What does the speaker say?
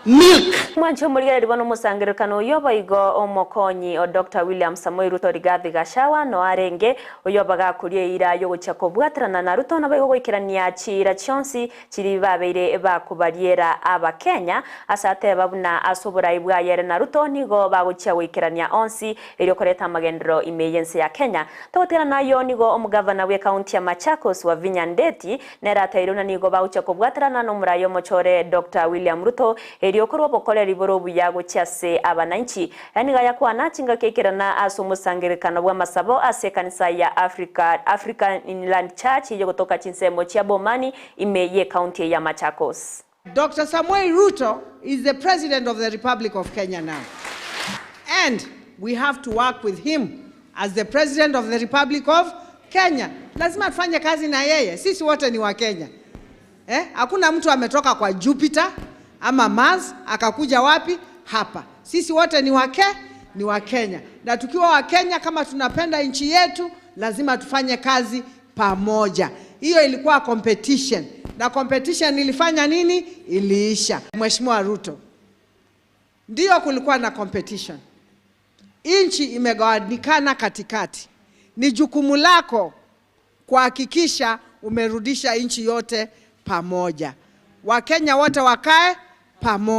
Milk. Mwancho murigereri bono omosangererekano oyo boigo omokonyi o Dr. William Samoei Ruto Rigathi Gachagua no arenge oyo bagakuria eira yogochia kobwaterana na Ruto nabo goikerania chiira chionsi chiri babeire bakobariera abakenya ase ateba buna ase oborai bwayere na Ruto nigo bagochia goikerania onsi erio koreta amagendero ime y'ense ya Kenya. Togotera nayo nigo omugavana bwe county ya Machakos Wavinya Ndeti nera ateire na nigo bagochia kobwaterana n'omorai omochore Dr. William Ruto erio korwa obokoreri bore obuya gochia ase abananchi. Yani gayakwana chingaki ekerana ase omosangerekano bwa masabo ase ekanisa ya African Inland Church yogotoka chinsemo chia Bomani ime ye county ya Machakos. Dr. Samoei Ruto is the President of the Republic of Kenya now. And we have to work with him as the President of the Republic of Kenya. Lazima tufanye kazi na yeye. Sisi wote ni wa Kenya. Eh? Hakuna mtu ametoka kwa Jupiter ama Mars akakuja wapi? Hapa. Sisi wote ni wa Kenya. Na tukiwa wa Kenya, kama tunapenda nchi yetu, lazima tufanye kazi pamoja. Hiyo ilikuwa competition. Na competition ilifanya nini? Iliisha. Mheshimiwa Ruto, ndio kulikuwa na competition. Nchi imegawanikana katikati. Ni jukumu lako kuhakikisha umerudisha nchi yote pamoja. Wakenya wote wakae pamoja.